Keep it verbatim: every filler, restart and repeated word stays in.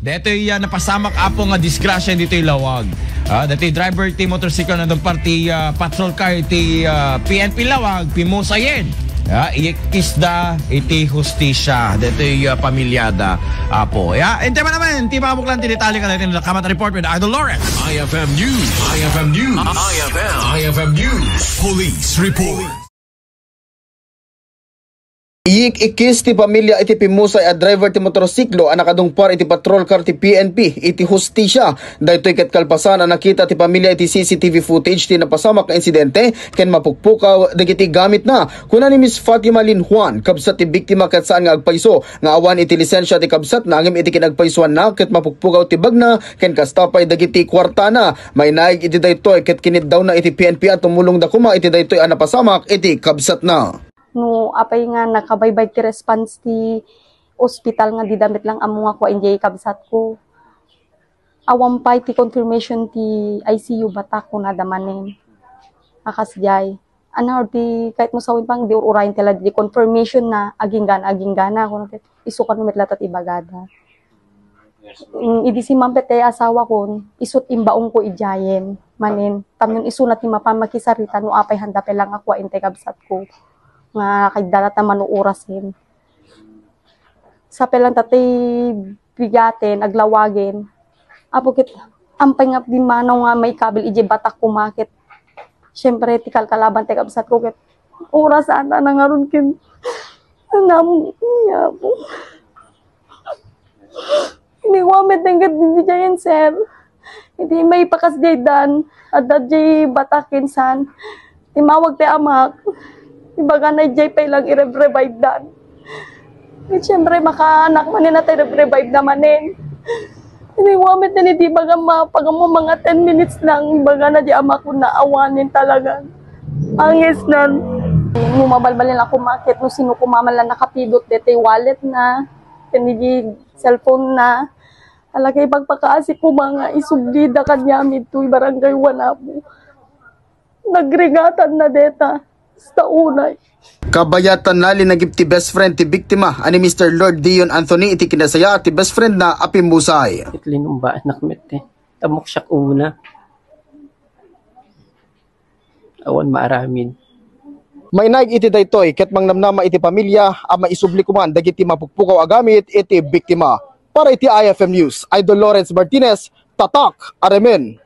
Detoy, ah, napasamak, Apo, nga disgrasya ditoy Laoag. Ah, detoy driver ti motorsiklo nga adda parti, ah, patrol car ti, ah, P N P Laoag, pimusayen. Ah, ikiskisda iti hustisya. Detoy, ah, pamilyada, Apo. Ya, intay man naman, ti mabuklan ti detalye kadagiti nakamat report with Idol Lawrence. I F M News. I F M News. I F M. I F M News. Police report. Iik-ikkis ti pamilia iti pimmusay a driver ti motorsiklo a nakadungpar iti patrol car ti P N P iti hustisya. Daytoy ket kalpasan a nakita ti pamilia iti C C T V footage ti napasamak nga insidente ken mapukpukaw dagiti gamitna. Kuna ni Miss Fatima Lin Juan, kabsat ti biktima ket saan nga agpayso nga awan iti lisensia ti kabsatna ngem iti kinagpaysuanna ket mapukpukaw ti bagna ken kasta pay dagiti kuartana. Mainaig iti daytoy ket kiniddawna iti P N P a tumulongda koma iti daytoy a napasamak iti kabsatna. No apay nga nakabaybay ti response ti ospital nga dida met lang ammo nga kua idiay kabsatko. Awan pay ti confirmation ti I C U batak kunada manen. A kasdiay. Ania ti kayatmo sawen pang di ur-urayen ti la di confirmation na aginggana, aginggana, kuno ket isu kano met latta ti ibagada. Mm, idi simmampet ti asawakon, isut' imbaonko idiayen. Manen, tapno isuna ti mapan makisarita no apay handa pay lang nga kua intay kabsatko. Nga kayatda latta manuurasen. Sa pay lang ta ti bigaten, aglawagen. Apo ket, ampay nga di manaw nga maikabil idiay batak koma ket. Siyempre, ti kalkalaban ti kabsatko ket. Oras ata na ngarud ken. Anam, ya po. Ini ko met dengget di diayen, sir. Iti maipakasdiay dan, adda diay batak ken saan. Timawag ti amak. Ibagana idiay pay lang i-revive dan. Ket siyempre, makaanak manen a ti-revive na manen. Ini ko met dengget di baga mapagammo mga ten minutes lang. Ibagana di amak na awanen talaga. Anges nan. No mabalbalinak koma ket no sino koma man lang nakapidot deti wallet na, ken di cellphone na. Ala ket ipagpakaasi koma nga isublida kaniami ditoy Barangay Guanapo. Nagrigatanna deta. Basta unay. Kabayatanna, linagip ti best friend ti biktima a ni Mister Lord Dion Anthony iti kinasayaat ti best friendna a pimmusay. Ket linumbaanak met ti. Ammok siak umuna. Awan maaramid. Mainaig iti daytoy ket mangnamnama iti pamilia a maisubli koman dagiti mapukpukaw a gamit iti biktima. Para iti I F M News, Idol Lawrence Martinez, Tatak Aremen.